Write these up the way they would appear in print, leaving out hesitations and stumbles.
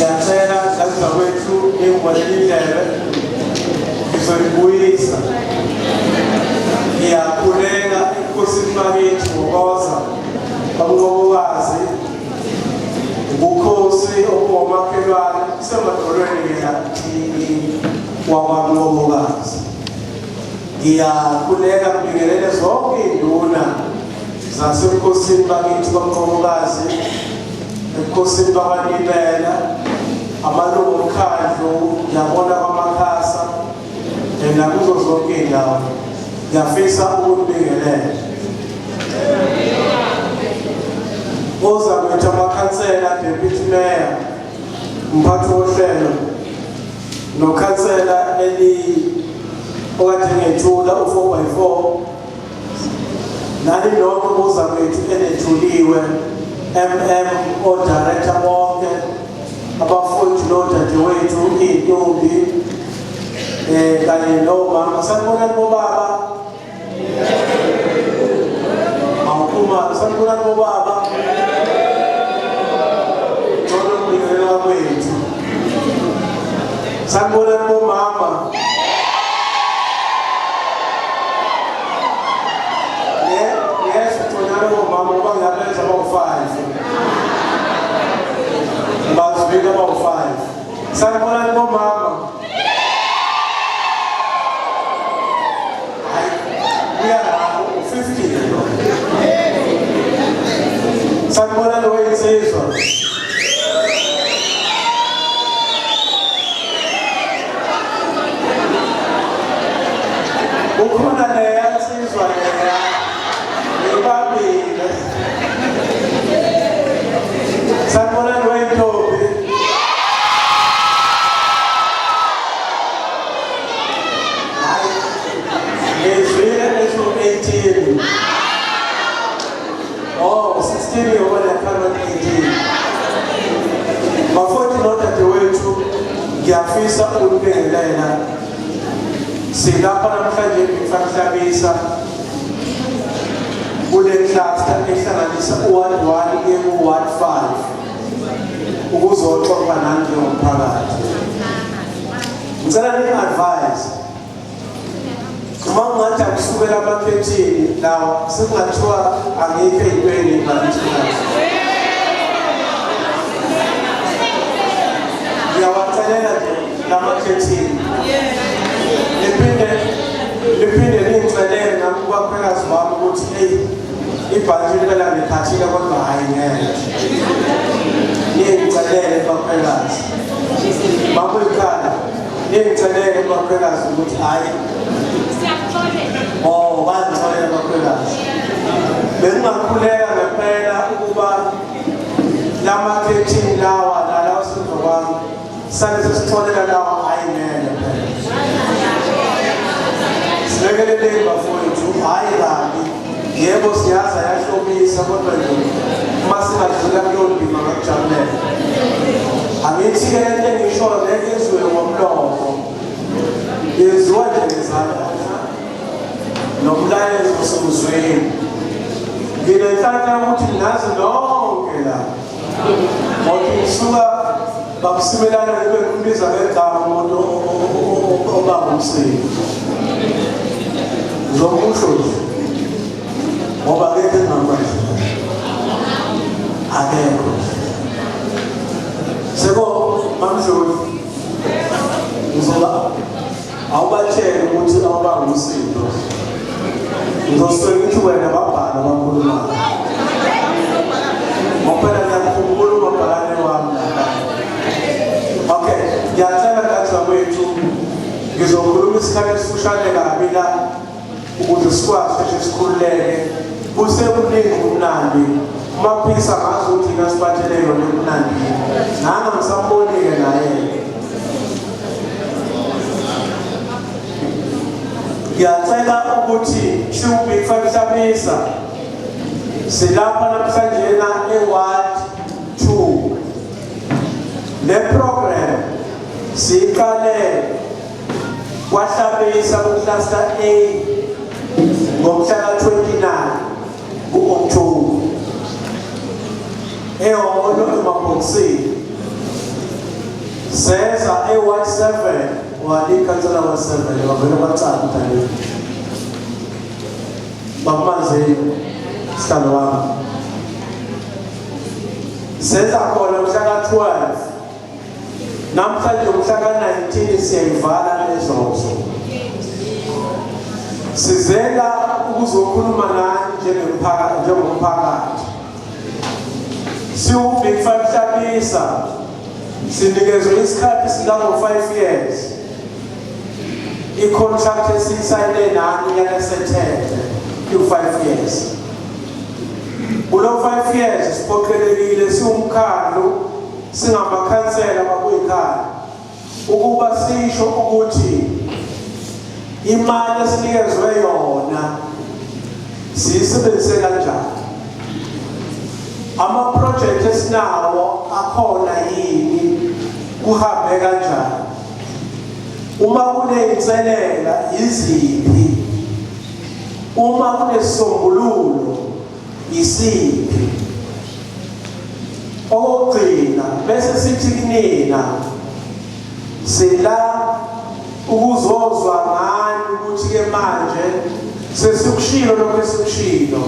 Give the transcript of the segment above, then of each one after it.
Ngiyacela zakwethu ngingibolele indlebe ngizoyibuyisa. Ngiyakhuleka enkosini bakithi ngokoza bakunqobokazi ubukhosi obuwomakhelwane kusemadolweni ngiyathini wakwanqobokazi. Ngiyakhuleka ngibingelele zonke iy'nduna zasebukhosini bakithi kwaMnqobokazi, ebukhosini bakwaNibela, amalungu omkhandlu ngiyabona kwamakhasa nakuzo zonke iy'ndawo. Ngiyafisa ukunibingelela. Ozakwethu amakhansela, deputy mayor, umphathi wohlelo nokhansela eli okade ngethula u-4 by 4 nani nonke ubuza kwethu enethuliwe mm o-director bonke abafowethu nodadewethu iy'ntombi um kanye nomama sanibonani bobaba awuphuma sanibonani bobaba ngcono ukubingelela kwethu sanibonani bomama Yes, ngicela bomama ngoba ngiyabenza bawu-five. Bazwile bawu-five. Sanibonani bomama. Hayi, uya lapho u-50 lo. Sanibonani weyinsizwa. Ukhona leya nsizwa leya ngiyibambile. Sanibonani weyintombi. Hayi, ngizwile esu-18. Oh, 16 yobona khona 18. Bafowethu nodadewethu, ngiyafisa ukunibingelela. Silapha namhlanje ngifakhlabisa kule cluster ehlanganisa u-ward 1 kuye ku-ward 5 ukuzoxoxa nani njengomphakathi. Ngicela ni-advise uma kungathi akusukela amakhethini lawa sekungathiwa angikho ey'ntweni ngakithi ngiyawacelela nje lamakhethini liphinde liphinde lingicelele nami kubakhwekazi wami ukuthi eyi ibhantshi impela ngiphathile kodwa hhayi ngeke ningicelele bakhwekazi bakuyikhanda Ningicelele bakhwekazi ukuthi hhayi. Siyakuxolela. Oh, bayangixolela bakhwekazi. Bengingakhuleka ngempela ukuba lamakhethini lawa nalawa sizo kwami sale sesixolela lawa hhayi ngeke phela. Silekeleleni bafowethu, hhayi kabi. Yebo siyazi ayahlobisa kodwa nje uma singadlula kuleyo ndima ngakujabulela. Angithi-ke lento engishoyo ngeke yenziwe ngomlomo, yenziwa nje ngezandla nomlayezo osemzweni. Nginenhlanhla yokuthi ngazi lonke la ngothi ngisuka bakusimelana ngibe ngimbiza ngegama umuntu obamba umsindo. Ngizomusho nje ngoba akekho engingakwazi, akekho. Seko mamdluli ngizoba awubatshele ukuthi awubanga umsindo. Ngizosuke ngithi wena babhala abakhulumayo. Ngoba phela ngiyakukhumbula umabhalane wami lapha. Okay, ngiyacela dadewethu ngizokhuluma isikhathi esifushane kabi la ukuze sikwazi ukuthi sikhululeke. Kusekuningi kumnandi. Umaphisa ngazi ukuthi yini asiphathele yona emnandi. Nami angisamboni-ke naye. Ngiyacela ukuthi siwubig five Hlabisa silapha namhlanje na e-ward 2. Le program siyiqale kwaHlabisa ku-cluster A ngomhla ka-29 ku-October ehholo emabhokisini. Seza e-Ward 7 walikhansela Ward 7 wavele kwacala udaleni. Bakumanzini sihlalo wami. Seza khona mhla ka-12 namhlanje umhla ka-19 siyayivala lezozo. Sizela ukuzokhuluma nani njengomphakathi njengomphakathi. Siwu-Big Five Hlabisa sinikezwe isikhathi sikango-5 years. I-contract esiyisayine nani yalesethende iwu-5 years. Kulo 5 years siphoqelekile siwumkhandlu singamakhansela bakuyikhaya ukuba sisho ukuthi imali esinikezwe yona siyisebenzise kanjani, ama-project esinawo akhona yini, kuhambe kanjani, uma kuney'nselela yiziphi, uma kunesisombululo yisiphi. Okokugcina bese sithi kunina sila ukuzozwa ngani ukuthi ke manje sesikushilo lokho esikushilo,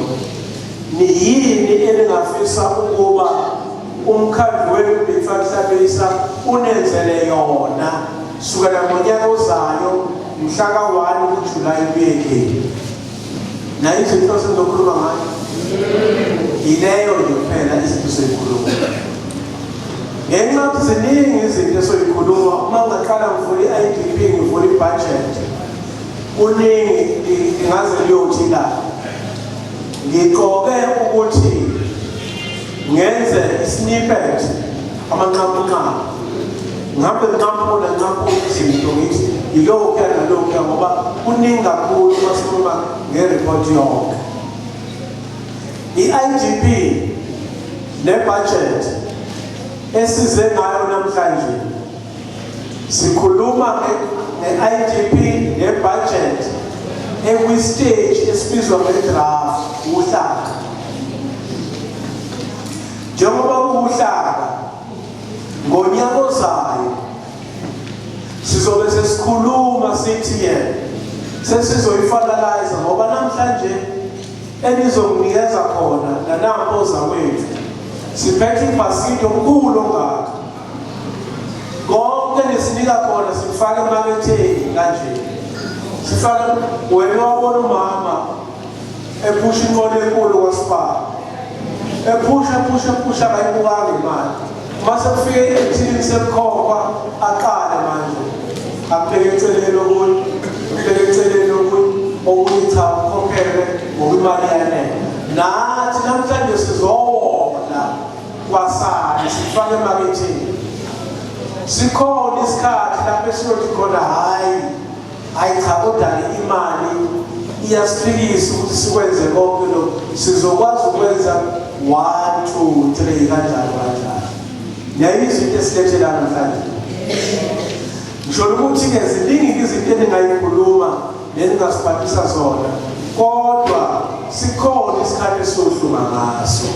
niyini eningafisa ukuba umkhandlu wenu Big Five Hlabisa unenzele yona sukela ngonyaka ozayo mhla ka-1 kuJulayi kuyekeni. Nayo izinto sengizokhuluma ngayo yileyo nje kuphela izinto soyikhuluma. Ngenxa yokuthi ziningi izinto esoyikhuluma, uma ngingaqala ngivula i-IDP ngivula i-budget kuningi ngingaze liyothi la. Ngiqoke ukuthi ngenze isnippet amanqamunqamu ngihambe nginqamula nginqamula izinto ngithi yilokhuya nalokhuya ngoba kuningi kakhulu uma sikhuluma nge-report yonke. I-IGP ne-budget esize ngayo namhlanje sikhuluma nge-IDP ne-budget ekwi-stage esibizwa nge-draft, uhlaka. Njengoba kuwuhlaka, ngonyaka ozayo sizobe sesikhuluma sithi yena sesizoyifinalize ngoba namhlanje enizonginikeza khona nanampo zakwethu siphethe ibhasikidi omkhulu ongaka konke nisinika khona sikufaka emaketheni kanje sifake wena wabona umama ephusha inqola enkulu kwaSpar ephusha ephusha ephusha akayibukanga imali uma sekufike ethini sekukhokhwa aqale manje akubheke eceleni okunye akubheke eceleni okunye okunye cha ukhokhelwe ngoba imali yanele nathi namhlanje sizowona kwasani sifake emaketheni sikhona isikhathi lapho esiyothi khona hhayi hhayi cha kodwa-ke imali iyasifikisa ukuthi sikwenze konke lokhu sizokwazi ukwenza 1 2 3 kanjalo kanjalo niyayizwa into esilethela namhlanje ngisho ukuthi-ke ziningi izinto eningayikhuluma neningasiphathisa zona kodwa sikhona isikhathi esiyohluma ngaso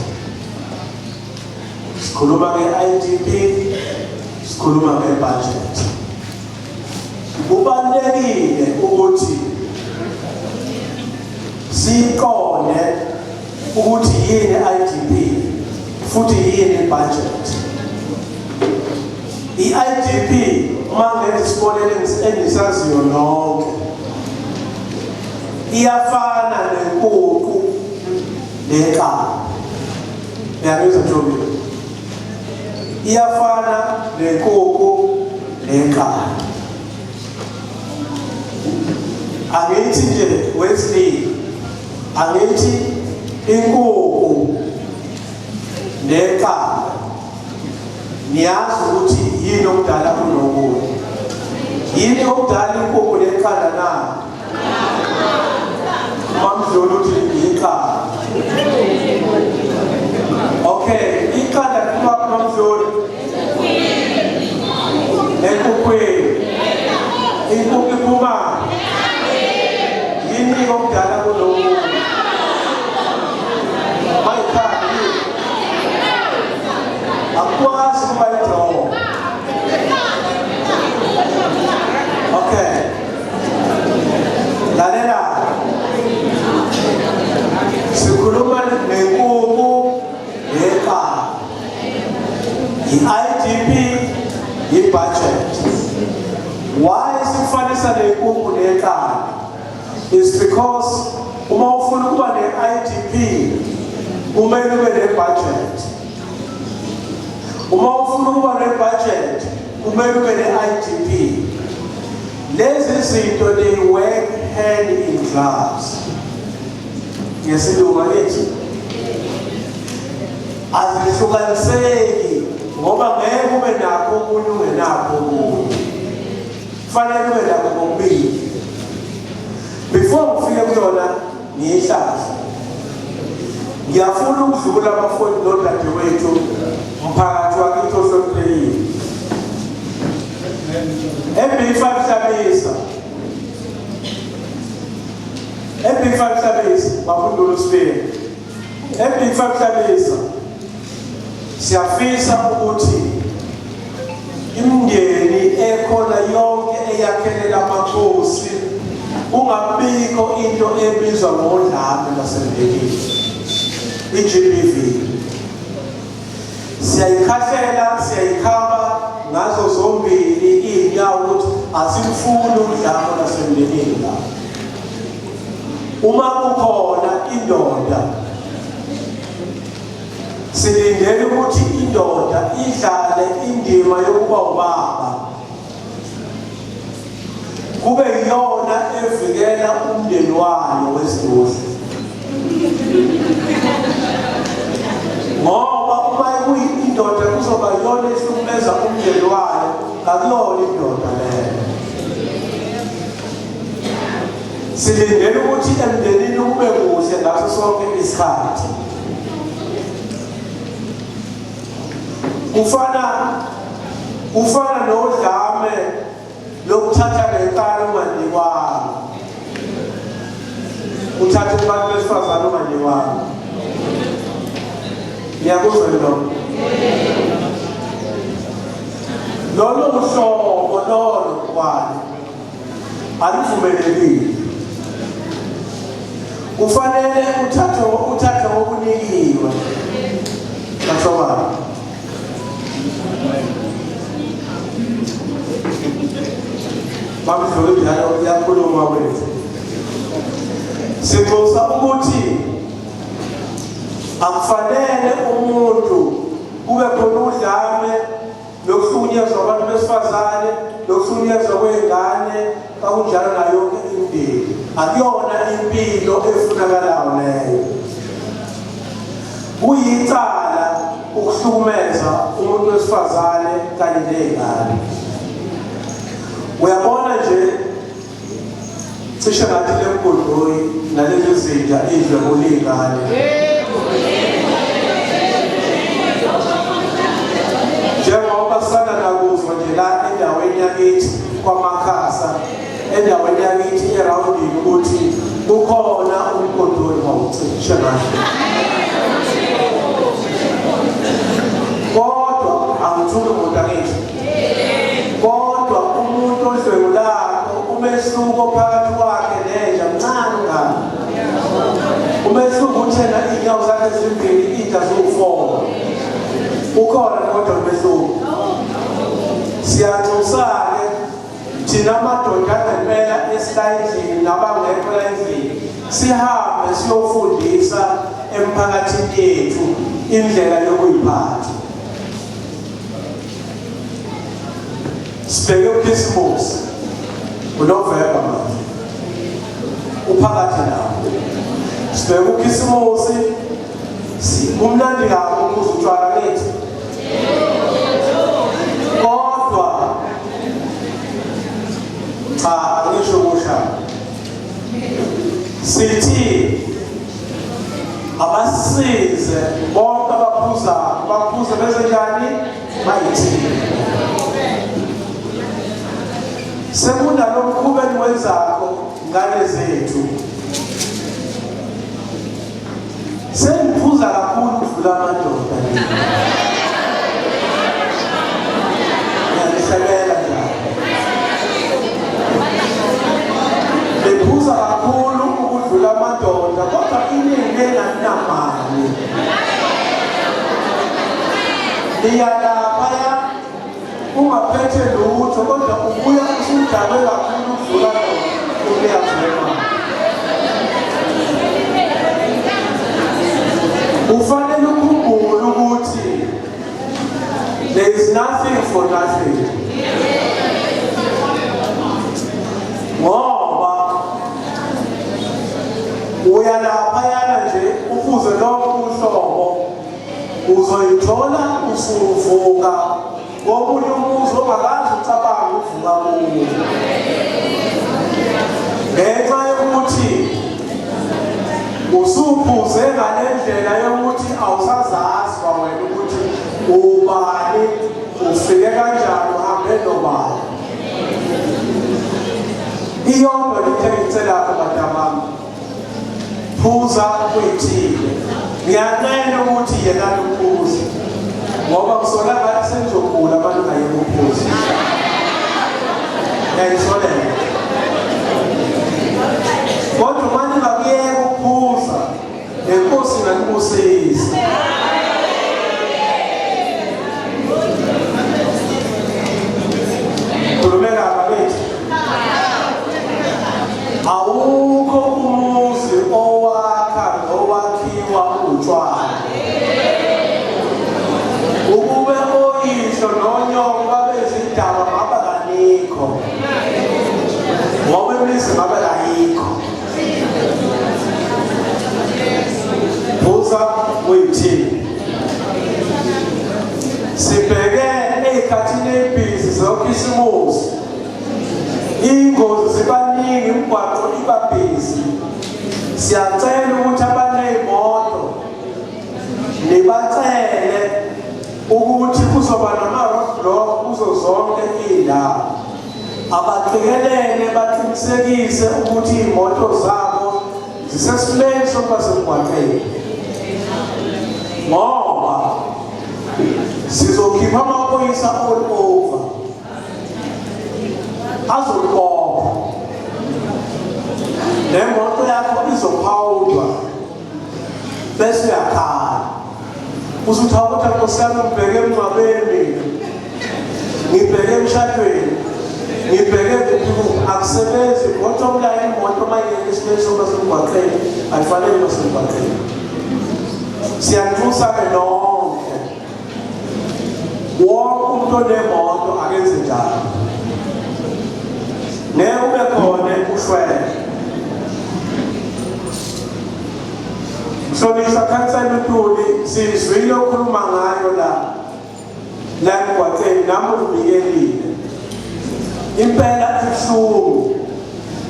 sikhuluma nge-IDP sikhuluma nge-budget kubalulekile ukuthi siqonde ukuthi yini i-IDP futhi yini i-budget i-IDP uma ngenza isibonelo engisaziyo nonke iyafana nenkukhu neqanda uyangizwa ntombi iyafana nenkukhu neqanda angithi nje Wesley angithi inkukhu neqanda niyazi ukuthi yini okudala kunokunye yini okudala inkukhu neqanda na Mamdlulu uthi iqanda okay iqanda liphuma kumamdlulu enkukhwini inkukhu iphuma yini okudala kunokunye mayikhaya akukwazi ukuba idraw. I-budget. Why sikufanisa nenkukhu neqanda? Is because uma ufuna ukuba ne-IDP kumele ube ne-budget. Uma ufuna ukuba ne-budget kumele ube ne-IDP. Lezi zinto they work hand in gloves. Ngesilungu angithi azihlukaniseki ngoba ngeke ube nakho okunye ungenakho okunye. Kufanele ube nakho kokubili. Before ngifike kuyona ngiyihlahla. Ngiyafuna ukudlula abafowethu nodadewethu mphakathi wakithi ohloniphekile. E-B5 Hlabisa. E-B5 Hlabisa bafundula usibili. E-B5 Hlabisa siyafisa ukuthi imindeni ekhona yonke eyakhelela amakhosi kungabikho into ebizwa ngodlame lwasemndenini, i-GBV. Siyayikhahlela, siyayikhaba ngazo zombili iy'nyawo ukuthi asimfuni udlame lwasemndenini la. Uma kukhona indoda, silindele ukuthi indoda idlale indima yokuba ubaba, kube yiyona evikela umndeni wayo wesiduze, ngoba uma kuyindoda kuzoba yiyona ehlukumeza umndeni wayo, akuyona indoda leyo. Silindele ukuthi emndenini kube kuhle ngaso sonke isikhathi. Kufana nodlame lokuthatha ngenkani unganikwanga, uthathe kubantu besifazane unganikwanga. Ngiyakuzwa lokho. Lolu hlobo lolo kwani aluvumelekile. Kufanele uthathe okunikiwe. Kahlobana. Babudluli njalo uyakhuluma kwethu. Sinxusa ukuthi akufanele umuntu kube khona udlame lokuhlukunyezwa abantu besifazane, lokuhlukunyezwa kwey'ngane, kwakunjalo nayo yonke imindeni. Akuyona impilo efunakalayo leyo. Kuyicala ukuhlukumeza umuntu wesifazane kanye ney'ngane. Uyabona nje, cishe ngathi le mgodoyi nalezi zinja idlwengula iy'ngane. Njengoba sisanda nakuzwa nje la endaweni yakithi kwaMakhasa, endaweni yakithi erawundini, ukuthi kukhona umgodoyi wawucishe ngathi. Kodwa angithuki muntu angithi. Kodwa umuntu odlwengulako umehluko phakathi kwakhe nenja mncane ungaka. Umehluko uthena iy'nyawo zakhe zimbili, iy'nja ziwu-4. Ukhona kodwa umehluko. Siyanxusa-ke thina madoda angempela esilayindlini nabangekho layindlini, sihambe siyofundisa emphakathini yethu indlela yokuyiphatha. Sibheke uKhisimusi uNovemba manje uphakathi nawo. Sibheke uKhisimusi, kumnandi kabi ukuphuza utshwala kithi, kodwa cha, angisho kusha. Sithi abasize bonke abaphuzayo, baphuze benze njani, bayithini. Sekunalo mkhuba eniwenzakho ngane zethu, seniphuza kakhulu ukudlula amadoda. Ngiyanihlebela njalo, niphuza kakhulu ukudlula amadoda, kodwa iningi lenganinamali niyalaphaya. Ungaphethe lutho kodwa ubuya usudakwe kakhulu ukudlula umnikazi wemali. Ufanele ukhumbule ukuthi there is nothing for nothing. Ngoba uya laphayana nje uphuze lonke uhlobo uzoyithola usuvuka komunye umuzi ongakaze ucabange ukuvuka kuwo ngenxa yokuthi usuphuze ngale ndlela yokuthi awusazazi kwawena ukuthi ubani ufike kanjani uhambe nobani. Iyodwa into engiyicelakho madamami, phuza kuyithile. Ngiyanqena ukuthi yekani ukuphuza ngoba ngisola ngathi senizogula abantu ngayeka ukuphuza. Ngiyayisolela. Kodwa uma ningakuyeka ukuphuza, nenkosi inganibusisa. Khulumeka bakithi. Awukho umuzi owakha nowakhiwa utshwala. Ukube oyihlo nonyoko babezidaba ngaba kanikho. Ngoba imizi ngabe kayikho. Phuza kuyithini? Sibheke ey'khathini ey'bhizi zokhisimusi. Iy'ngozi zibaningi, imigwaqo iba bhizi. Siyacela ukuthi abaney'moto nibacele ukuthi kuzoba nama-roadblock kuzo zonke iy'ndawo. Abaqikelele baqinisekise ukuthi iy'moto zabo zisesimeni sokuba semgwaqeni ngoba sizokhipha amaphoyisa all over azokubopha nemoto yakho izophawulwa bese uyakhala usuthawa ukuthi nkosi yami ngibheke emngcwabeni mina ngibheke emshadweni ngibheke kuphi kuphi akusebenzi bottom line imoto uma ingekho esimeni sokuba semgwaqeni ayifanele iba semgwaqeni. Siyanxusa-ke nonke, wonke umuntu onemoto akenze njalo, ngeke ube khona ushwele. Mhlonishwa Khansela uNtuli, sizwile okhuluma ngayo la la emgwaqeni, nami ungibikelile. Impela ibuhlungu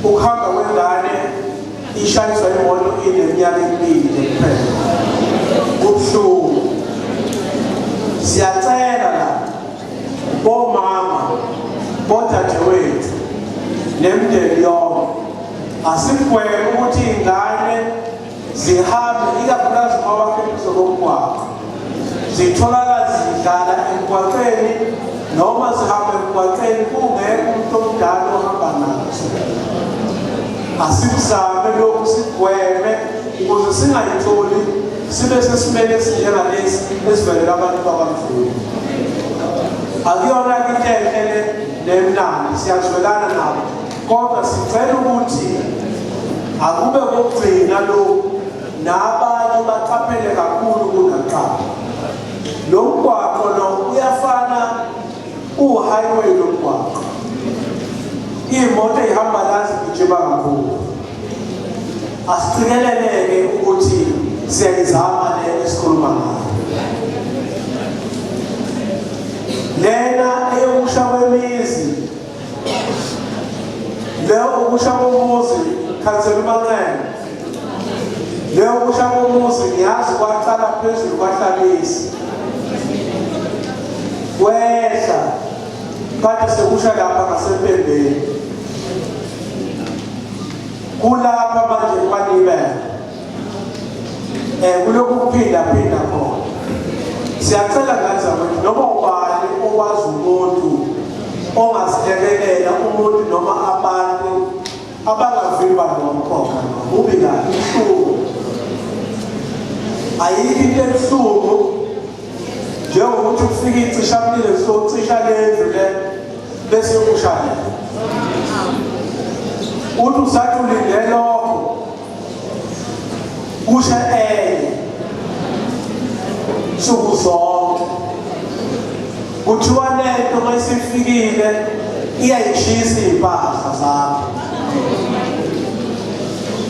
ukuhamba kwengane ishayiswa imoto ineminyaka emibili nje kuphela. Kubuhlungu. Siyacela la bomama, bodadewethu nemindeni yonke, asigweme ukuthi iy'ngane zihambe ikakhulukazi uma wakhe eduze komgwaqo zitholakala zidlala emgwaqeni noma zihamba emgwaqeni kungekho umuntu omdala ohamba nazo. Asikuzame lokhu sigweme ukuze singayitholi sibe sesimeni esinjengalesi esivelela abantu bakwaMdluli. Akuyona into enhle le nemnandi, siyazwelana nabo kodwa sicela ukuthi akube kokugcina lokhu nabanye baqaphele kakhulu kunakuqala. Lo mgwaqo lo uyafana uwu-highway lo mgwaqo, iy'moto ey'hamba la zigijima kakhulu. Asiqikeleleke ukuthi siyayizama le esikhuluma ngayo. Lena eyokusha kwemizi, leyo ukusha komuzi, khansela uManqele, leyo ukusha komuzi ngiyazi kwaqala phezulu kwaHlabisa kwehla kade sekusha lapha ngasempembeni kulapha manje kwanibela kulokhu kuphinda phinda khona. Siyacela ngane zakwethu, noma ubani okwazi umuntu ongasilekelela, umuntu noma abantu abangavimba lo mkhokha lo mubi kabi, ubuhlungu. Ayikho into ebuhlungu. Njengokuthi kufika icishamlilo sizocisha lendlu le bese kusha le. Uthi usathi ulinde lokho kusha enye nsuku zonke. Kuthiwa lento uma isifikile iyayishisa iy'mpahla zakho.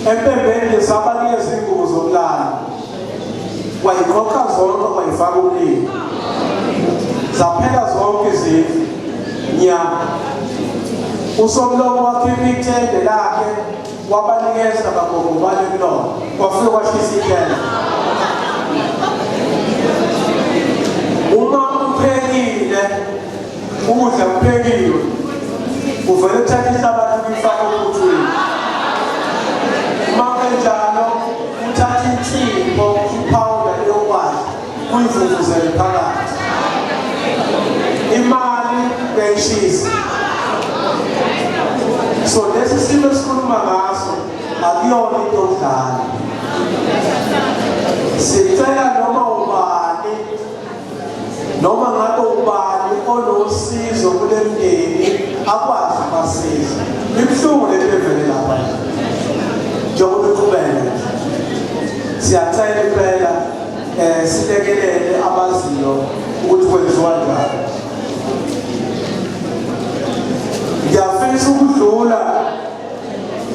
Empembeni nje sabanikeza iy'ngubo zokulala. Wayiqoqa zonke wayifaka umlilo. Zaphela zonke izindlu. Nya. Usomlomo wakhipha ithende lakhe wabanikeza bagogobale kulona. Kwafike kwashisa ithende. Uma uphekile ukudla kuphekiwe uvele uthathe inhlabathi uyifake ophuthwini. Uma kunjalo uthatha insipho iphawuda yokwadla uyivuvuzele phakathi. Imali uyayishisa. So lesi simo esikhuluma ngaso akuyona into yokudlala. Sicela noma ubani noma ngabe ubani onosizo kule mndeni akwazi ukubasiza. Ibuhlungu le nto evele lapha njengoba iqhubeka nje. Siyacela impela silekelele abaziyo ukuthi kwenziwa njani. Ngiyafisa ukudlula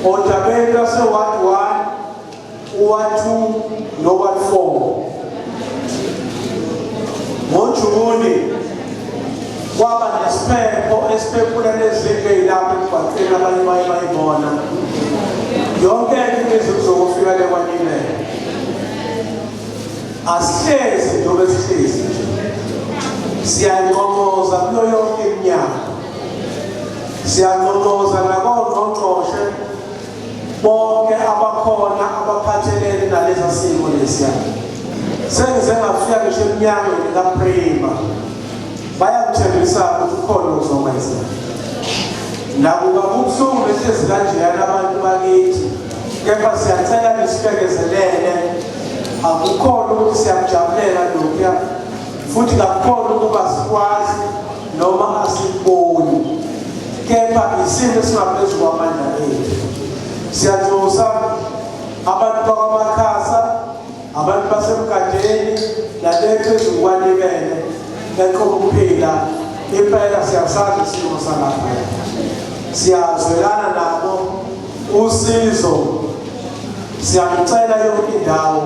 odabeni lwase-ward 1, uward 2 noward 4. NgoJuni kwaba nesiphepho esiphephula lezindlu ey'lapha emgwaqeni abanye baye bayibona. Yonke imizi kuzokufika le kwaNimele. Asihlezi njengoba sihlezi nje. Siyanqonqoza kuyo yonke iminyaka. Siyanqonqoza nakongqongqoshe bonke abakhona abaphathelene nalesa simo lesiya. Sengize ngafika ngisho emnyangweni kaPrima. Bayangithembisa ukuthi ukhona okuzokwenza. Nakuba kubuhlungu behlezi kanjeyana abantu bakithi, kepha siyacela nisibekezelele. Akukhona ukuthi siyakujabulela lokhuya futhi kakukhona ukuba sikwazi noma asikuboni, kepha isimo esingaphezu kwamandla ethu. Siyanxusa abantu bakwaMakhasa, abantu baseMgadeni nale phezulu kwaNimele eqoba ukuphila. Impela siyasazi isimo salapha, siyazwelana nabo. Usizo siyakucela yonke indawo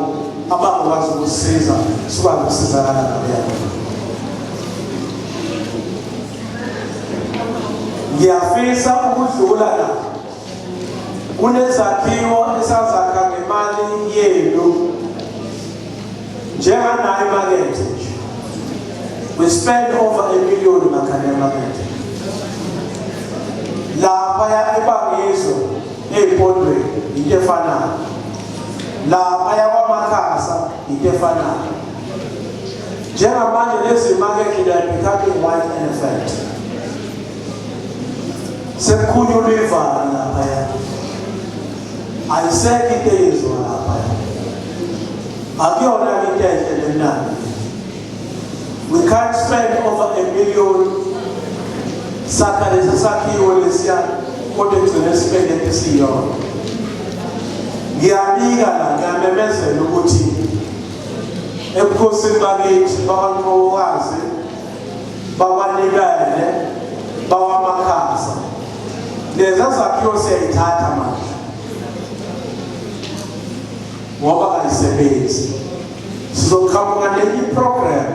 abangakwazi ukusiza sikwazi ukusizakala nabo. Ngiyafisa ukudlula la kunezakhiwo esazakha ngemali yenu njenganayo imakethe nje. We spend over $1 million makhaya emakethe laphaya eBangizo ey'mpondweni into efanayo, laphaya kwaMakhasa into efanayo. Njengamanje lezi makethe they are becoming white elephant. Sekukhulunywa ivalo laphaya, ayisekho into eyenziwa laphaya. Akuyona into enhle lemnandi. We can't spend over $1 million sakha lesi sakhiwo lesiya, kodwa egcine sibeke into esiyona. Ngiyabika la, ngiyamemezela ukuthi ebukhosini bakithi bakwaNqobokazi, bakwaNibele, bakwaMakhasa, leza zakhiwo siyayithatha manje ngoba kayisebenzi. Sizoqhamuka nenye iprogram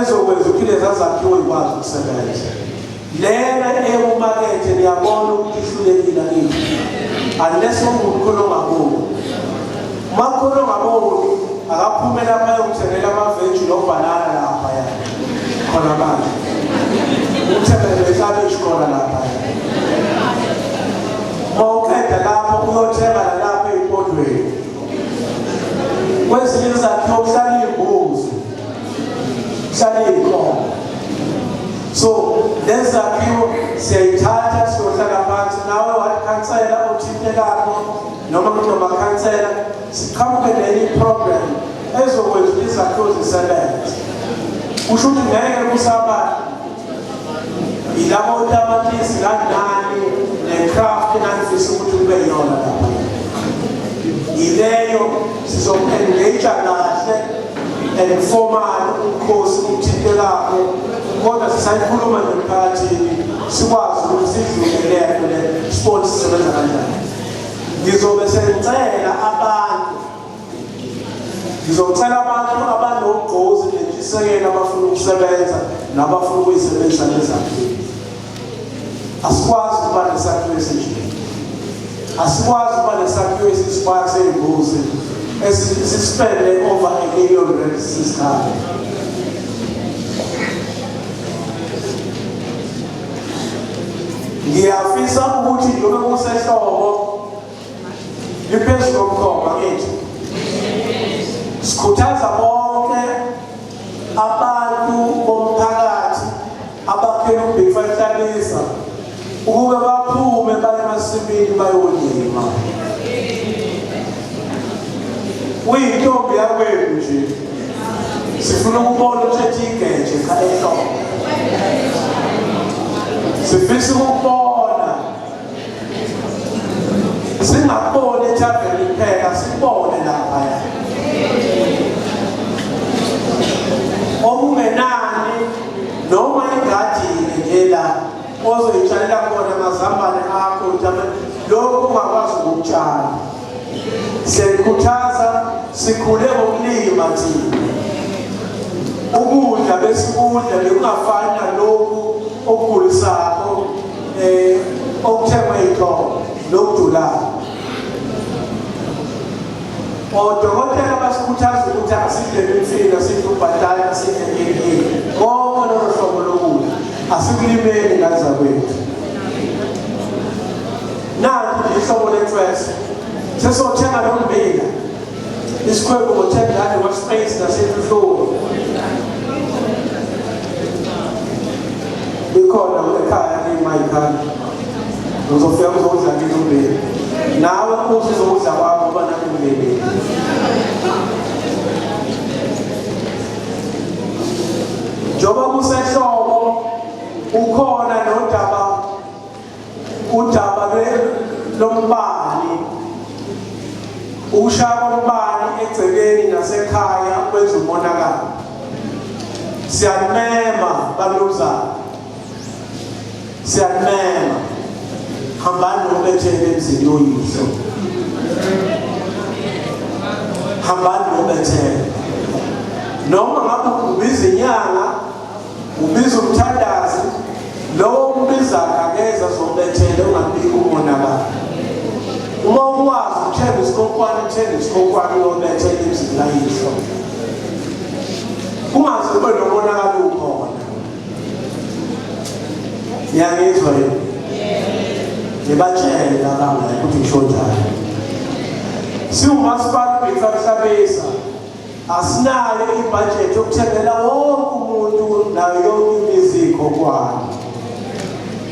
ezokwenza ukuthi leza zakhiwo ikwazi ukusebenza. Lena ekumakethe niyabona ukuthi ihlulekile akithi, unless ungumkhulu ongaboni. Uma mkhulu ongaboni akaphume lapha ayokuthengela amaveji nobhanana laphaya khona manje, uthengele neklabishi khona laphaya. Uma uqeda lapho uyothenga nalapha ey'mpondweni. Kwezinye izakhiwo kuhlala iy'mbuzi, kuhlala iy'nkomo. So lezi zakhiwo siyayithatha siyohlala phansi nawe wakhansela othintekako noma kunomakhansela, siqhamuke nenye iprogram ezokwenza ukuthi izakhiwo zisebenze. Kusho ukuthi ngeke kusaba yilabo tamatisi kanani ne-craft enangifisa ukuthi kube yiyona lapha. Yileyo sizoku-engage kahle and formal umkhosi umthintelako, kodwa sisayikhuluma nje emphakathini sikwazi ukuthi sidlule lento le sport sisebenza kanjani. Ngizobe sengicela abantu, ngizocela abantu abanogqozi nentshisekelo abafuna ukusebenza nabafuna ukuyisebenzisa lezakhiwo. Asikwazi ukuba nesakhiwo esinje, asikwazi ukuba nesakhiwo esisibaya sey'mbuzi esispende over R1 million sisikhathi. Ngiyafisa ukuthi njengoba kusehlobo liphezu komkhomba kithi, sikhuthaza bonke abantu bomphakathi abakhela uBig Five Hlabisa ukuba baphume baye emasimini bayolima. Uyintombi yakwenu nje, sifuna ukubona uthethe igeje cha ehlobo, sifisa ukubona singakuboni ethaveni kuphela, sikubone laphaya okungenani noma ingadini nje la ozoyitshalela khona amazambane akho, lokhu ungakwazi ukukutshala. Siyayikhuthaza, sikhule ngokulima thina. Ukudla besikudla bekungafani nalokhu okugulisako okuthengwe yitolo nokudulayo. Odokotela basikhuthaza ukuthi asidle imifino, sidle ubhatata, sidle ini, konke lolo hlobo lokudla asikulimeli ngane zakwethu. Nanti nje ihlobo lentwesa, sesothenga lo mbila isikhwebu ngo-10 rand kwa-Space naseNtuhlweni ikhona ekhaya kimayikhaya, uzofika uzodla kini umbila, nawe uze uzokudla kwakho ngoba nami ngilimile. Njengoba kusehlobo ukhona nodaba, udaba lombani, ukushaya kombani egcekeni nasekhaya kwenza umonakalo. Siyanimema banumzane, siyanimema, hambani nobethele emzini yoyihlo, hambani nobethele. Noma ngabe ubiza inyanga, ubiza umthandazi, lowo umbizayo akeza zobethele, ungabiki umonakalo. Uma ukwazi ukuthenga isikhonkwane, uthenga isikhonkwane uyobethela emzini kayihlo, kungaze kube nomonakalo ukhona. Niyangizwa yini? Ngibatshele labangane ukuthi ngisho njalo. Siwumasipala uBig Hlabisa asinayo ibhajethi yokuthengela wonke umuntu nayo yonke imizi ikhonkwane,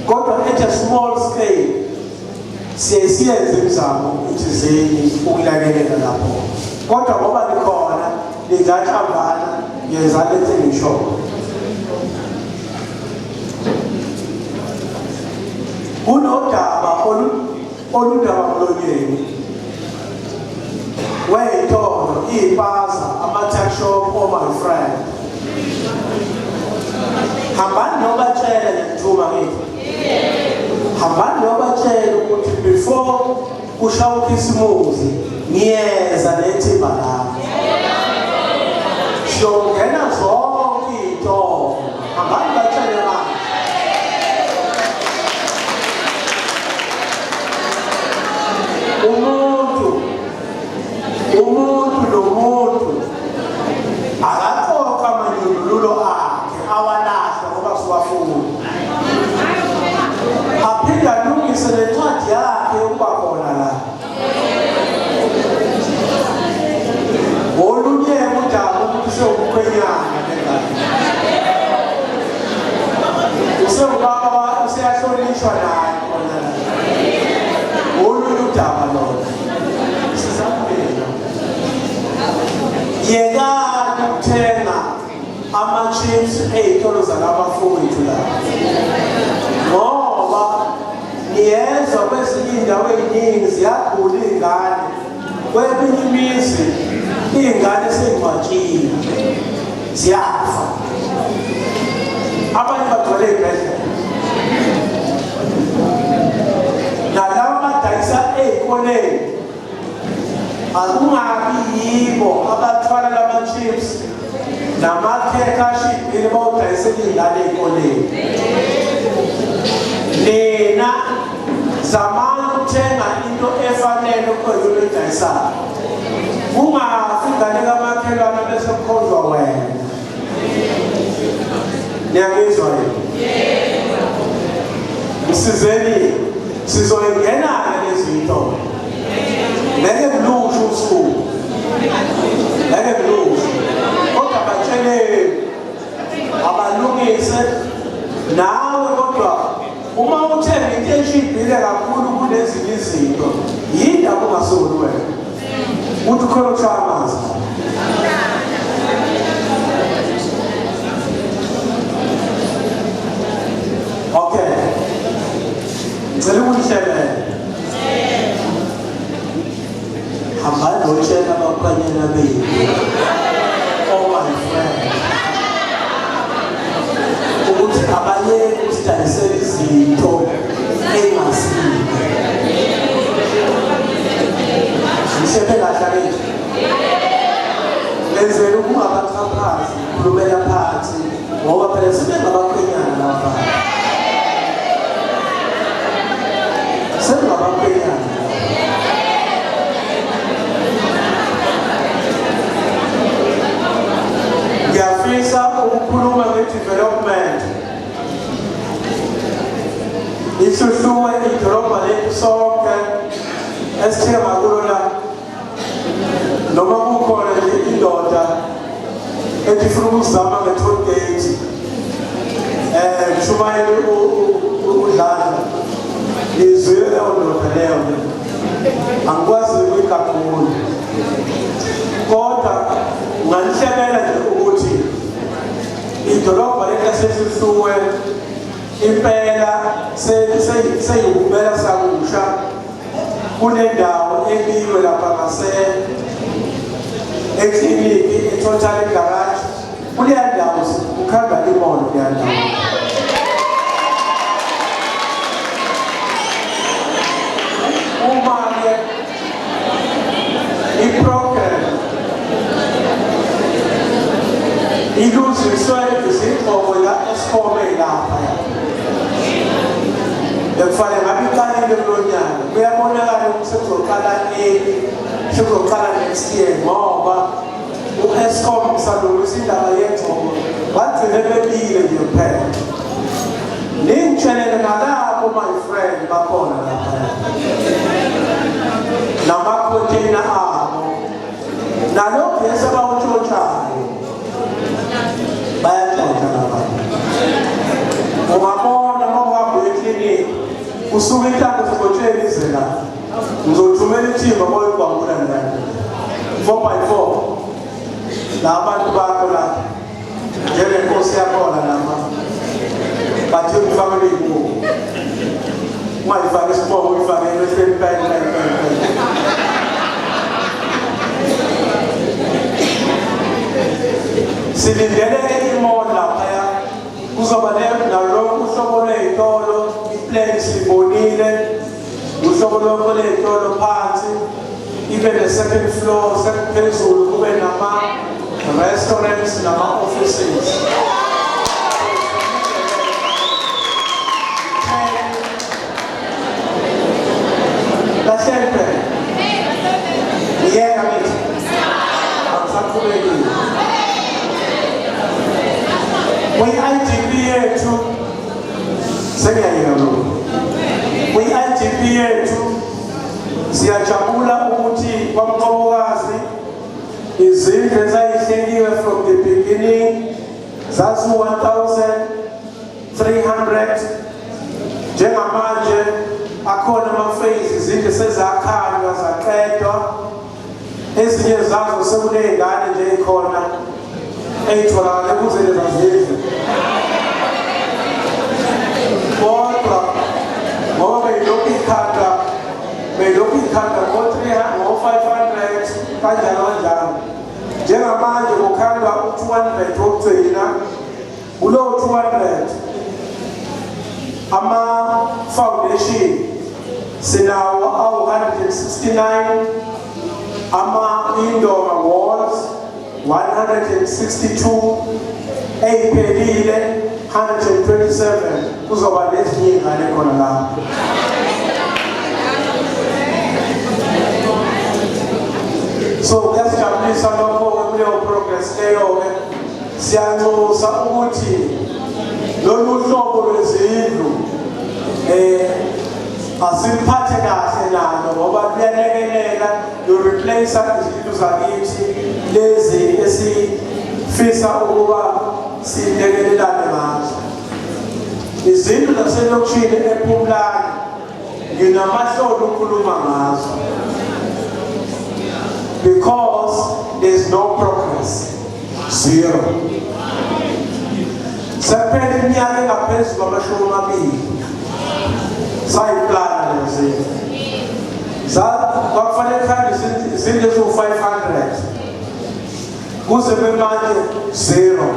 kodwa at a small scale siye siyenze imizamo ethizeni ukulekelela lapho. Kodwa ngoba nikhona ningahlangana, yenza lento engishoyo. Kunodaba oludaba mlonyeni wey'tolo, iy'paza, ama-tuck shop, oh my friend, hambani nobatshela, ngiyakuthuba ngithi hambani nobatshela ukuthi before kushawa uKhisimuzi ngiyeza nethimba lami, siyongena zonke iy'tolo. Hambani batshele manje. Umuntu nomuntu akaqoqa amanyundululo akhe awalahle ngoba siwafuna, aphinde alungise nencwadi yakhe yokuba khona la. Olunye udaba ukuthi sewumkhwenyana lengane, usewubaba, useyahlonishwa naye khona la. Olunye udaba lona sizamile. Yekani ukuthenga Ama-chips ey'tolo zalabafowethu la. Ngoba ngiyezwa kwezinye iy'ndawo ey'ningi ziyagula iy'ngane. Kweminye imizi iy'ngane sey'ngcwatshiwe ziyafa. Abanye bagcwele ey'bhedlela. Nalaba abadayisa ey'koleni akungabi yibo abathwala lama-chips namakhekhe ashibhile bawudayisela iy'ngane ey'koleni. Nina zamani ukuthenga into efanele okuyona oyidayisayo. Kungafi ingane kamakhelwane bese kukhonjwa wena. Niyangizwa yini? Msizeni sizoyingena-ke lezi zinto. Ngeke kulusho usuku. Ngeke kulusho. Kodwa batsheleni abalungise nawe kodwa uma uthenga into eshibhile kakhulu kunezinye izinto yindaba ungasoli wena. Uthi khona ukushaya amanzi. Okay. Ngicela ukunihlemela. Hambani notshela abakhwenyana benu. Oh my friend. Ukuthi abayeke ukusidayisela izinto engasile. Ngihlephe kahle akithi. Ngenzela ukungabaxhaphazi, ngikhulumela phansi ngoba phela sebengabakhwenyana laba. Sebengabakhwenyana. Ngiyafisa ukukhuluma nge-development. Ihluhluwe idolobha lethu sonke esithenga kulo la noma kukhona nje indoda ethi ifuna ukuzama nge-toll gate mshumayeli udladla ngizwile leyo ndoda leyo angikwazi ukuyigagula kodwa nganihlebela nje ukuthi idolobha lethu lasehluhluwe impela seyiwubela sakusha kunendawo ebiwe lapha ngase ekliniki etotal garage kuleya ndawo kukhanda imolo kuleya ndawo. Uma-ke i-program iluziswe izigxobo la-Eskom lapha bekufanele ngabe iqalile kulo nyaka kuyabonakala ukuthi sekuzoqala early sekuzoqala next year ngoba u-Eskom usalungisa indaba yengxobo bagcine bebile nje kuphela. Ningitshelele ngalabo my friend bakhona lapha namakhonteyina abo nalogesi abawutshontshayo bayatshontsha laba. Ungabona uma uhamba uye eklinikhi usuke intambo zigotsheni ize la ngizothumela ithimba boyigwangula mina 4 by 4 la bantu bakho la njengenkosi yakhona lapha bathe ufakele iy'buko ungayifaki isibongo uyifake emehlweni pele pele pele pele. Silindele imall laphaya kuzoba nalokhu uhlobo lwey'tolo ipleni siyibonile uhlobo lonke ley'tolo phansi ibe ne-second floor sekuphezulu kube nama-restaurants nama-offices. Kahleni phela. Ngiyeka ngithi. Angisaqhubekile. Kwi-IDP yethu sengiyayeka lokhu. Kwi-IDP yethu siyajabula ukuthi kwaMnqobokazi izindlu ezayihleliwe from the beginning zazi-1300 njengamanje akhona ama-phase izindlu sezakhanywa zaqedwa ezinye zazo sekuney'ngane nje ey'khona. Eyitholakale kuze lezazindlu. Kodwa ngoba beyilokhu ikhanda beyilokhu ikhanda ngo-300 ngo-500 kanjalo kanjalo. Njengamanje kukhandwa u-200 wokugcina. Kulowo 200 ama-foundation sinawo awu-169 ama-indonga walls 162 eyiphelile 127 kuzoba nezinye iy'ngane khona lapho. So kuyasijabulisa lokho-ke kuleyo progress leyo-ke. Siyanxusa ukuthi lolu hlobo lwezindlu asiliphathe kahle nalo ngoba luyalekelela, lu-replace izindlu zakithi lezi esifisa ukuba silekelelane ngazo. Izindlu zaselokishini ePhumlani nginamahloni ukukhuluma ngazo because there's no progress, zero. Sekuphela iminyaka engaphezu kwamashumi amabili sayiplana lezo zindlu. Kwakufanele kuhambe izindlu eziwu-500 kuze bemanje zero.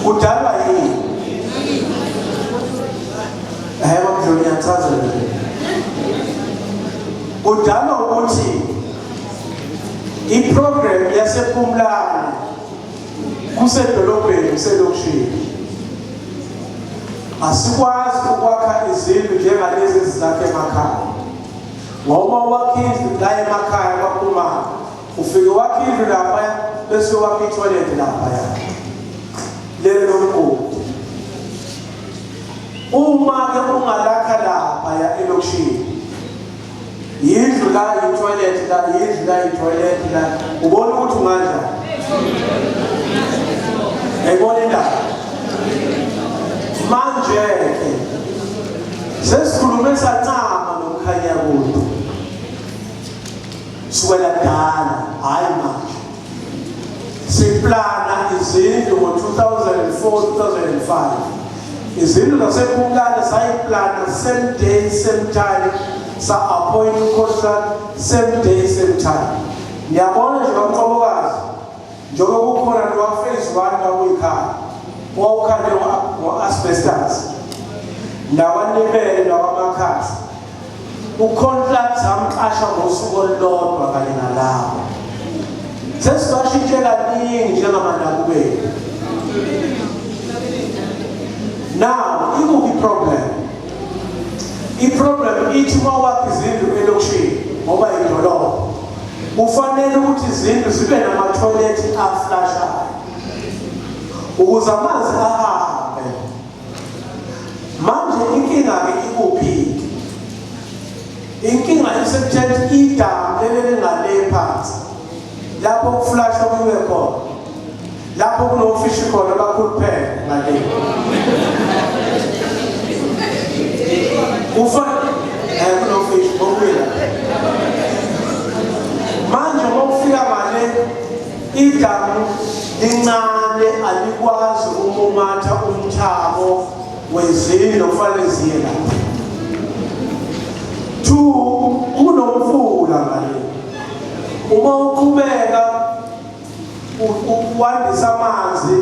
Kudalwa yini? Babdluli, ngiyachaza nje. Kudalwa ukuthi i-program yasePhumlani kusedolobheni, kuselokishini. Asikwazi ukwakha izindlu njengalezi ezizakhe emakhaya, ngoba wakha indlu la emakhaya kwaphumana, ufike wakha indlu laphaya bese wakha ithoyilethi laphaya lelo lomgodi. Uma-ke ungalakha laphaya elokishini, yindlu la, yithoyilethi la, yindlu la, yithoyilethi la, ubona ukuthi unganjani? Yayibona indaba. Manje-ke sesikhulume sancama noMkhanyakude sukela kudala, hhayi manje. Siplana izindlu ngo-2004 2005. Izindlu zasePhumlani sayiplana same day, same time, sa-appoint u-contract same day, same time. Ngiyabona nje bamqobokazi, njengoba kukhona lowa phase 1 kwakuyikhaya owawukhande ngo-asbestos nawanibele nawamakhasi, u-contract samqasha ngosuku olulodwa kanye nalabo. Sesibashintshe kaningi njengamanakubeni. Now ikuphi i-problem? I-problem ithi uma wakha izindlu elokishini, ngoba idolobha, kufanele ukuthi izindlu zibe namathoyilethi aflashayo ukuze amanzi ahambe. Manje inkinga-ke ikuphi? Inkinga isekutheni idamu leli lingale phansi lapho kuflashwa kuwe khona, lapho kunofishi khona abakhuluphele ngale kufa kunofishi bokuya. Manje uma ufika ngale, idamu lincane, alikwazi ukumumatha umthamo wezindlu okufanele ziye lapho. Two, kunomfula ngale. Uma uqhubeka wandisa amanzi,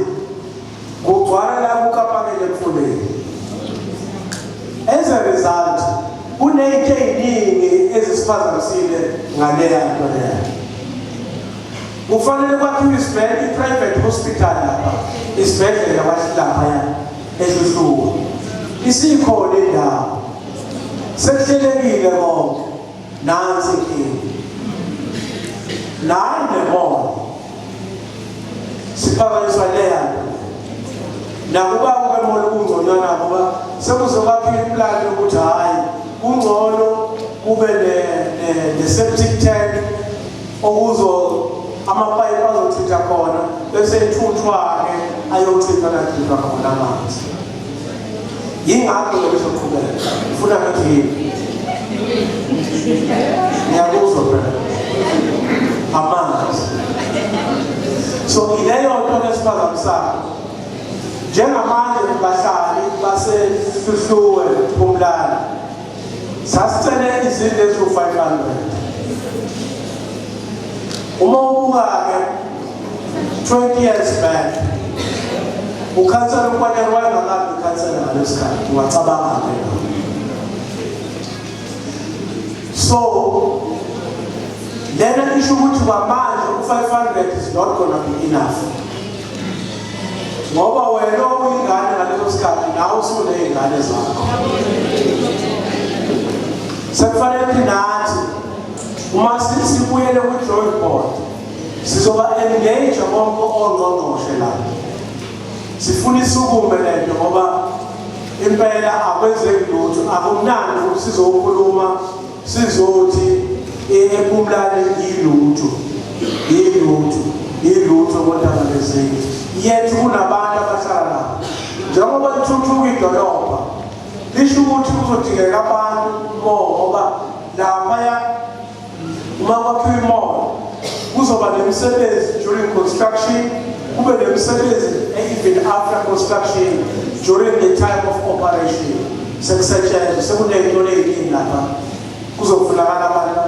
kugcwala la kukapakele emfuleni. As a result, kuney'nto ey'ningi ezisiphazamisile ngaleya nto leyo. Kufanele kwakhiwe isibhedlela, i-private hospital lapha, isibhedlela kwahlaphaya eHluhluwa. Isikhona indawo, sekuhlelekile konke. Nansi inkinga, nayi nemoya siphakanyiswa leya nto. Nakuba kube kungconywana, ngoba sekuzokwakhiwa iplani yokuthi hhayi, kungcono kube ne-septic tank okuzo amapayipi azochitha khona, bese ethuthwa-ke ayochithwa lachithwa khona amanzi. Yingakho lokuzoqhubeka ufuna ngithi yini? Ngiyakuzwa phela amanzi. So ileyo nto esiphazamisayo njengamanje. Bahlali baseHluhluwe, Phumlani, sasicele izindlu eziwu-500. Uma ubuka-ke 20 years back, ukhansela uKwanyana wayengakabi ikhansela ngaleso sikhathi. Wacabanga-ke. So lena isho ukuthi kwamanje u-500 is not gonna be enough, ngoba wena uyingane ngaleso sikhathi, nawe usuney'ngane zakho. Sekufanele ukuthi nathi uma sibuyele kwi-drawing board, sizoba engage bonke ongqongqoshe lapho. Sifuna isukume lento, ngoba impela akwenzeki lutho. Akumnandi ukuthi sizokhuluma sizothi ePhumlani yilutho, yilutho, yilutho kodwa lezindlu yethu kunabantu abahlala lapho. Njengoba lithuthuka idolobha, lisho ukuthi kuzodingeka abantu more, ngoba laphaya uma kwakhiwa i-mall kuzoba nemisebenzi during construction, kube nemisebenzi even after construction, during the time of operation, sekusetshenzwa, sekuney'nto ey'ningi lapha, kuzofunakala abantu.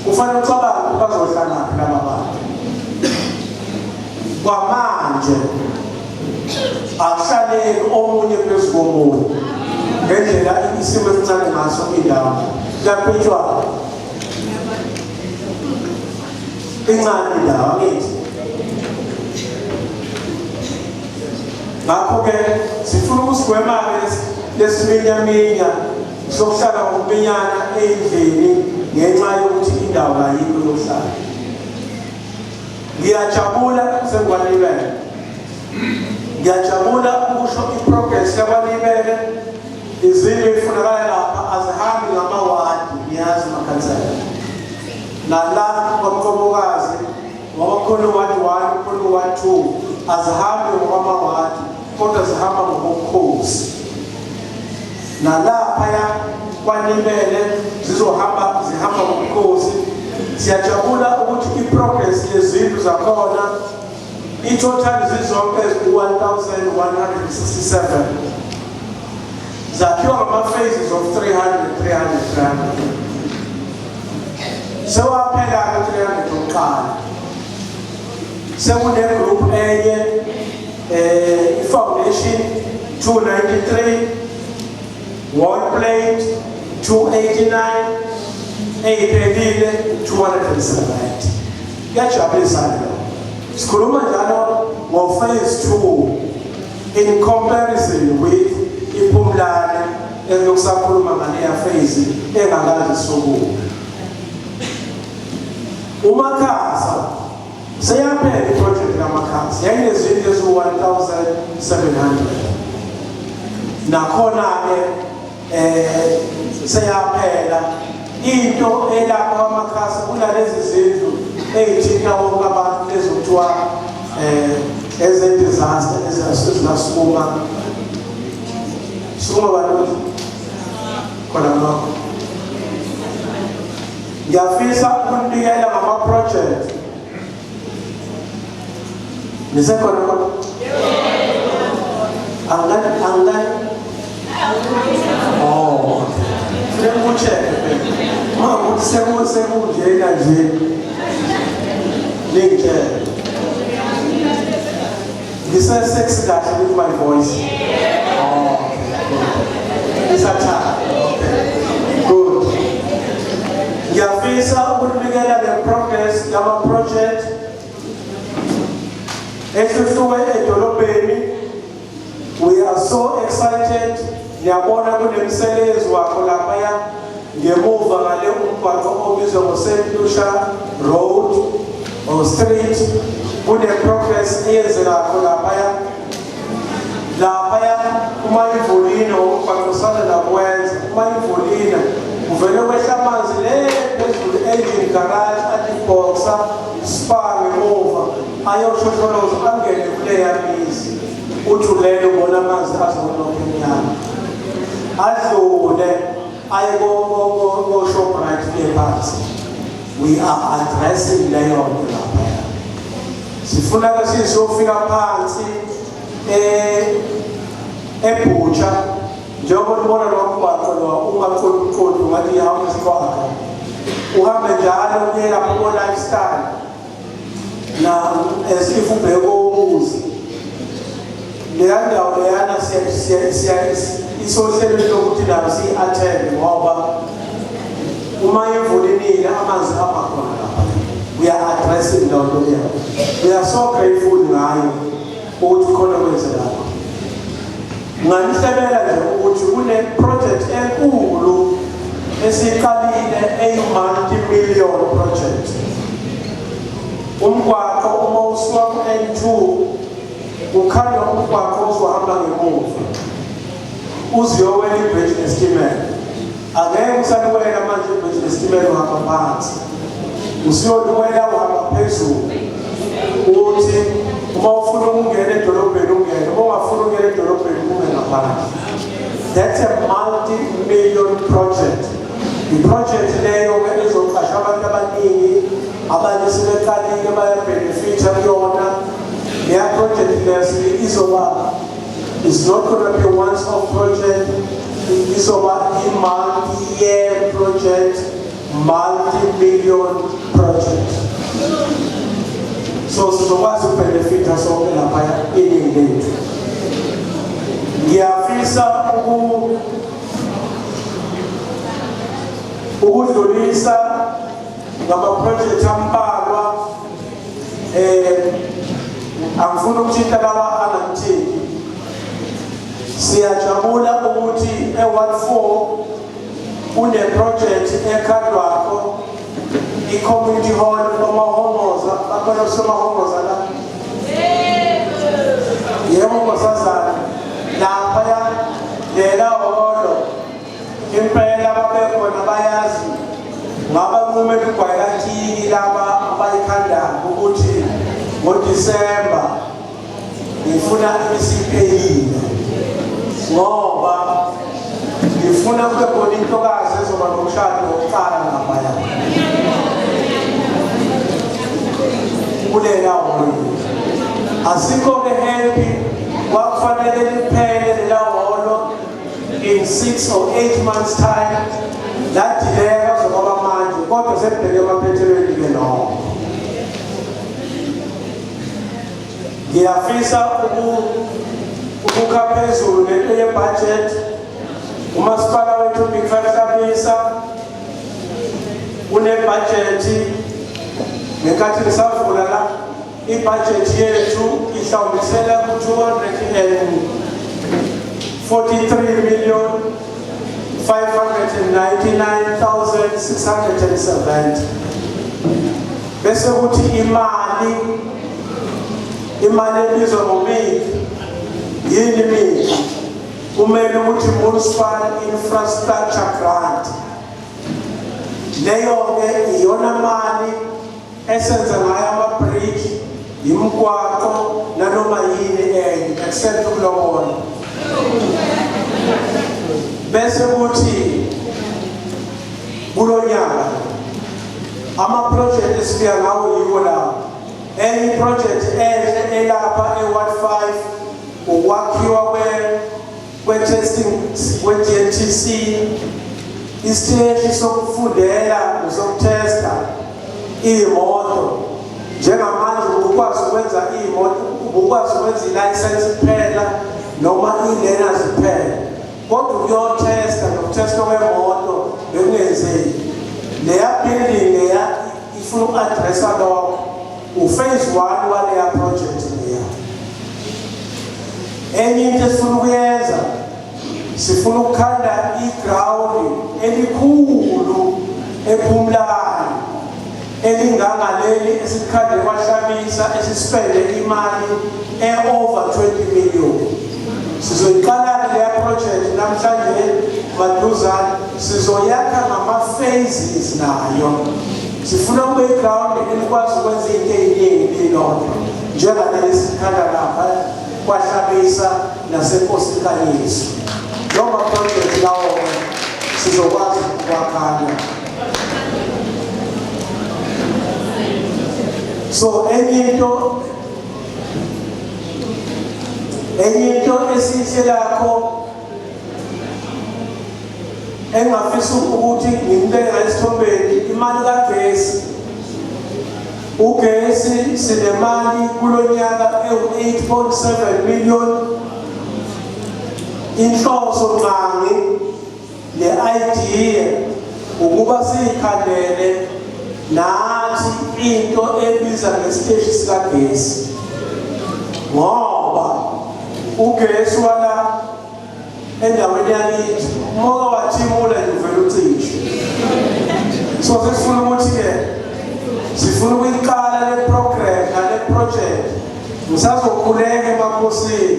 Kufanele ucabange ukuthi bazohlalaphi laba bantu. Kwamanje akuhlaleki omunye phezu komunye ngendlela isimo esincane ngaso indawo. Kuyapitshwa, incane indawo, angithi? Ngakho-ke sifuna ukusigwema-ke lesiminyaminya sokuhlala ngokuminyana ey'ndlini ngenxa yokuthi indawo kayikho yokuhlala. Ngiyajabula sengikwaLibele, ngiyajabula ukusho i-progress yakwaLibele. Izindlu ezifunakala lapha azihambi ngamawadi, ngiyazi makhansela. Nala kwaMqobokazi, ngoba khona u-ward 1, khona u-ward 2, azihambi ngokwamawadi kodwa zihamba ngobukhosi. Nalaphaya kwaNimele zizohamba, zihamba ngobukhosi. Siyajabula ukuthi i-progress yezindlu zakhona, i-total zizonke ziku-1167, zakhiwa ngama-phases of 300, 300, 300. Sewaphela-ke 300 okuqala. Sekune-group enye, i-foundation 293, wall plate 289, eyiphelile 270. Kuyajabulisa lokho. Sikhuluma njalo ngo-phase 2 in comparison with iPhumlane elokusakhuluma ngaleya phase engakazi isukume. UMakhasa, seyaphela i-project kaMakhasa, yayinezindlu eziwu-1700. Nakhona-ke seyaphela into elapha kwaMakhasa kunalezi zindlu ey'thinta wonke abantu, ezokuthiwa eze-disaster, ezingasukuma sukuma bantu khona lokho. Ngiyafisa ukunibikela ngama-project. Nisekhona kodwa? Angani, angani? Oh, sekucheck uma ukuthi sekunjena nje, ningitshele. Ngise-sexy kahle with my voice? Oh, okay. Isathanda. Okay, good. Ngiyafisa ukunibikela nge-progress yama-project eHluhluwe edolobheni. We are so excited. Ngiyabona kunemsebenzi wakho laphaya ngemuva ngale umgwaqo obizwa ngo-St Lucia Road or Street. Kune-progress eyenzekakho laphaya. Laphaya uma ivulile, umgwaqo usanda nakwenza, uma ivulile kuvele kwehla amanzi le phezulu engine garage, athi boxer spa ngemuva, ayoshosholoza angene kuleya mizi. Uthi ulele ubona amanzi azolokhu emnyama, adlule aye ko-Shoprite le phansi. We are addressing leyo nto laphaya. Sifuna ke siyofika phansi eBhutsha, njengoba ubona lo mgwaqo lo ungaqondi ngathi ihawu isiqwaga, uhambe njalo kuye lapho ko-lifestyle na as if ubheke umuzi. Leya ndawo leyana isohlelweni lokuthi nayo siyi-attend, ngoba uma imvula inile amanzi aba khona lapha. We are addressing leyo nto leyo. We are so grateful ngayo ukuthi khona kwenze lapho. Nganihlebela nje ukuthi kune-project enkulu esiyiqalile, eyi-multi-million project. Umgwaqo uma usuka ku-N2, ukhandwa umgwaqo ozohamba ngemuva uziyowela ibridge nesitimela. Angeke usaliwela manje ibridge nesitimela uhamba phansi, usuyoliwela uhamba phezulu. Uthi uma ufuna ukungena edolobheni ungene, uma ungafuni ukungena edolobheni ume ngaphandle. That's a multi-million project. I-project leyo-ke izoqasha abantu abaningi. Abanye sebeqalile bayabenefitha kuyona leya project leyo. Izoba, it's not going to be a once-off project. Izoba i-multi-year project, multi-million project. So sizokwazi ukubenefitha sonke lapha iningi lethu. Ngiyafisa ukudlulisa ngama-project ambalwa. Angifuni ukuthinta lawa angangithinti. Siyajabula ukuthi e-Ward 4 kune-project ekhandwakho, i-community hall oMahongoza. Bakhona usemahongoza la? Yebo, nkosazana. Laphaya lela hholo impela babekhona, bayazi ngabanqumela ugwayi laba abayikhandayo ukuthi ngoDisemba ngifuna isiphelile, ngoba ngifuna kube khona intokazi ezoba nomshado wokuqala ngaphaya kulela hholo. Asikho-ke happy. Kwakufanele liphele lela hholo in 6 or 8 months time, ladileka zokwaba manje, kodwa sekubheke emaphethelweni-ke lokho. Ngiyafisa ukukha phezulu lento ye-budget. Umasipala wethu Big Five Hlabisa unebhajethi. Ngenkathi ngisavula la, ibhajethi yethu ihlawulisela ku-243 million 599,670, bese kuthi imali ebizwa ngoMIC. Yini MIC? Kumele ukuthi Municipal Infrastructure Grant. Leyo-ke iyona mali esenza ngayo ama-bridge, imigwaqo nanoma yini enye except ukulobola. Bese kuthi kulo nyaka ama-project esifika ngawo yiko lawo. Enye iproject enhle elapha e-Ward 5 ukwakhiwa kwe-testing kwe-DNTC, isiteshi sokufundela nesokuthesta iy'moto. Njengamanje ubukwazi ukwenza iy'moto, ubukwazi ukwenza ilayisensi kuphela noma i-learners kuphela, kodwa ukuyothesta nokuthesta kwemoto bekungenzeki. Leya building leya ifuna uku-addressa lokho, uphase one waleya project leya. Enye into esifuna ukuyenza, sifuna ukukhanda iground elikhulu ePhumlani elingangaleli esikhande kwaHlabisa, esispende imali e-over 20 million. Sizoyiqala leya project namhlanje maduzane. Sizoyakha ngama-phases nayo. Sifuna kube iground elikwazi ukwenza into ey'ningi lilodwa, njengaleli sikhanda lapha kwaHlabisa naseNkosi Nkanyiso. Loo ma-project lawo sizokwazi ukwakhanda. So enye into Enye into esiyihlelakho engafisa ukuthi ngimbeke esithombeni, imali kagesi. Ugesi sinemali kulonyaka ewu-8.7 million. Inhloso nqangi le-idea ukuba siyikhandele nathi into ebiza ngesiteshi sikagesi, ngoba ugesi wala endaweni yakithi umoka wathimula nje uvela ucishe. So sesifuna ukuthi-ke sifuna ukuyiqala le program nale project. Ngisazokhuleka emakhosini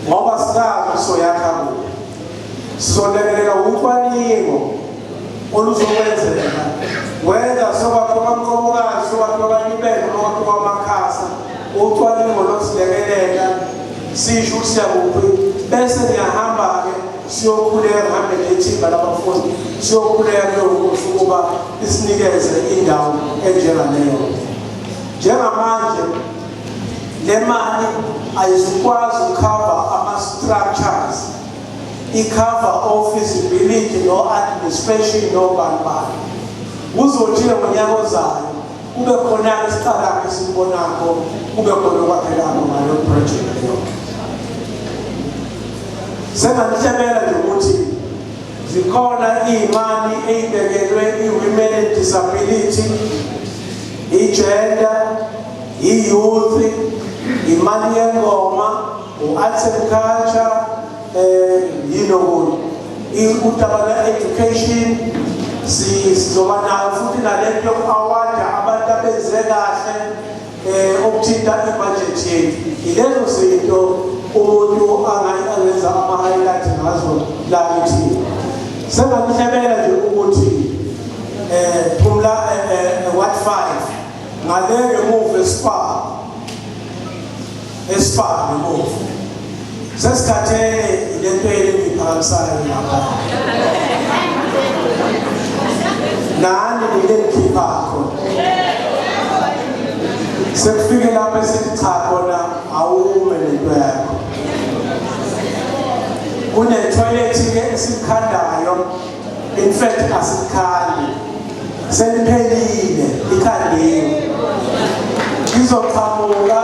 ngoba sikazi soyakha kuphi. Sizolekelela ucwaningo oluzokwenzeka, whether sokwakhiwa kwaMqobokazi, sokwakhiwa kwaNyibelo, noma kwakhiwa kwaMakhasa. Ucwaningo losilekelela sisho ukuthi siyakuphi, bese ngiyahamba-ke siyokhuleka, ngihambe nethimba labafundi siyokhuleka kuleyo nkosi ukuba isinikeze indawo enjengaleyo. Njengamanje le mali ayizukwazi ukukhava ama-structures, i-cover o-feasibility no-administration nobani bani. Kuzothi-ke ngonyaka ozayo kube khona-ke isiqalakho esibonakho, kube khona okwakhelakho ngalo project leyo. Senganihlebela nje ukuthi zikhona iy'mali ey'bekelwe i-women and disability, i-gender, i-youth, imali yengoma, u-arts and culture, yini okunye, udaba lwe-education sizoba nayo futhi, nalento yoku-awarda abantu abenze kahle okuthinta ibudget yethu. Ilezo zinto umuntu angenza ama-highlight ngazo la kithi. Senganihlebela nje ukuthi phumla ward 5 ngale ngemuva eSpar, eSpar ngemuva, sesikhathele lento engiyiphakamisayo lapha nani nile ngikhipha khona. Sekufike lapho esithi cha khona, awume nento yakho. Kune-toilet-ke esikhandayo, in fact asikhandi, seliphelile, likhandiwe, izoqhamuka.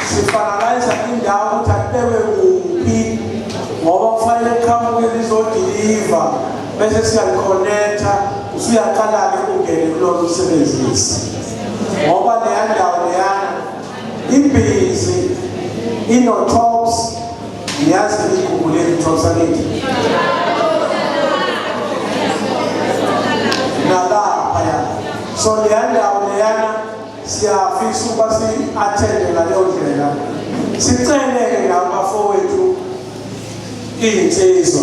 Sifinalize indawo ukuthi akubekwe kuphi, ngoba kufanele kuqhamuke lizodeliver, bese siyaliconnecta, usuyaqala-ke ungene kulona usebenzisi, ngoba leya ndawo leyana ibhizi ino-Tops. Niyazi igugu leli Tops akithi nalaphaya. So leya ndawo leyana siyafisa ukuba si-attende ngaleyo ndlela. Sicele-ke nabafowethu, iy'nsizwa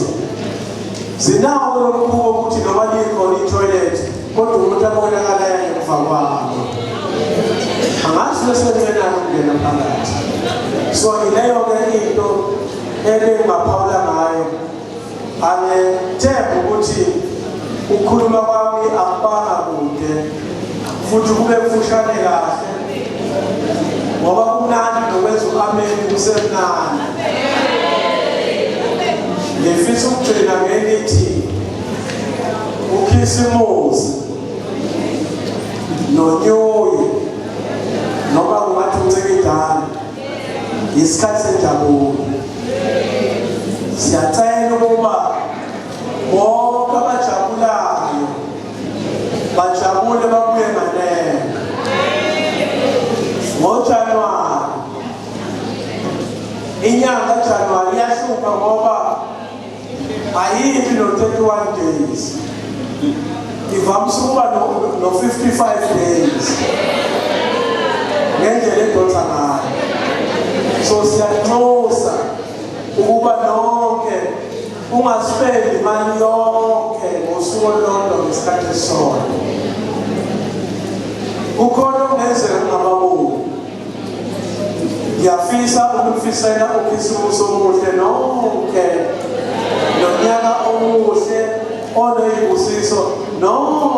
zinawo lo mkhuba ukuthi noma likhona i-toilet kodwa umuntu abonakala ngemva kwalo angazi lesencenana ukungena phakathi. So ileyo-ke into ebengingaphawula ngayo. Angethemba ukuthi ukukhuluma kwami akubanga kude futhi kube kufushane kahle, ngoba kumnandi nokwenza u-ameni kusemnandi. Ngifisa ukugcina ngelithi uKhisimusi nonyuyi, noma kungathi uncikidane, isikhathi senjabulo. Siyacela ukuba bonke abajabulayo bajabule babuye nganeno ngoJanuwari. Inyanga kaJanuwari iyahlupha ngoba ayibi no-31 days, ivamise ukuba no-55 days ngendlela edonsa ngayo. So siyanxusa ukuba nonke ungaspendi imali yonke ngosuku olulodwa ngesikhathi esisodwa. Kukhona okungenzeka kungababoni. Ngiyafisa ukufisela uKhisimusi omuhle nonke, nonyaka omuhle oneyibusiso nonke.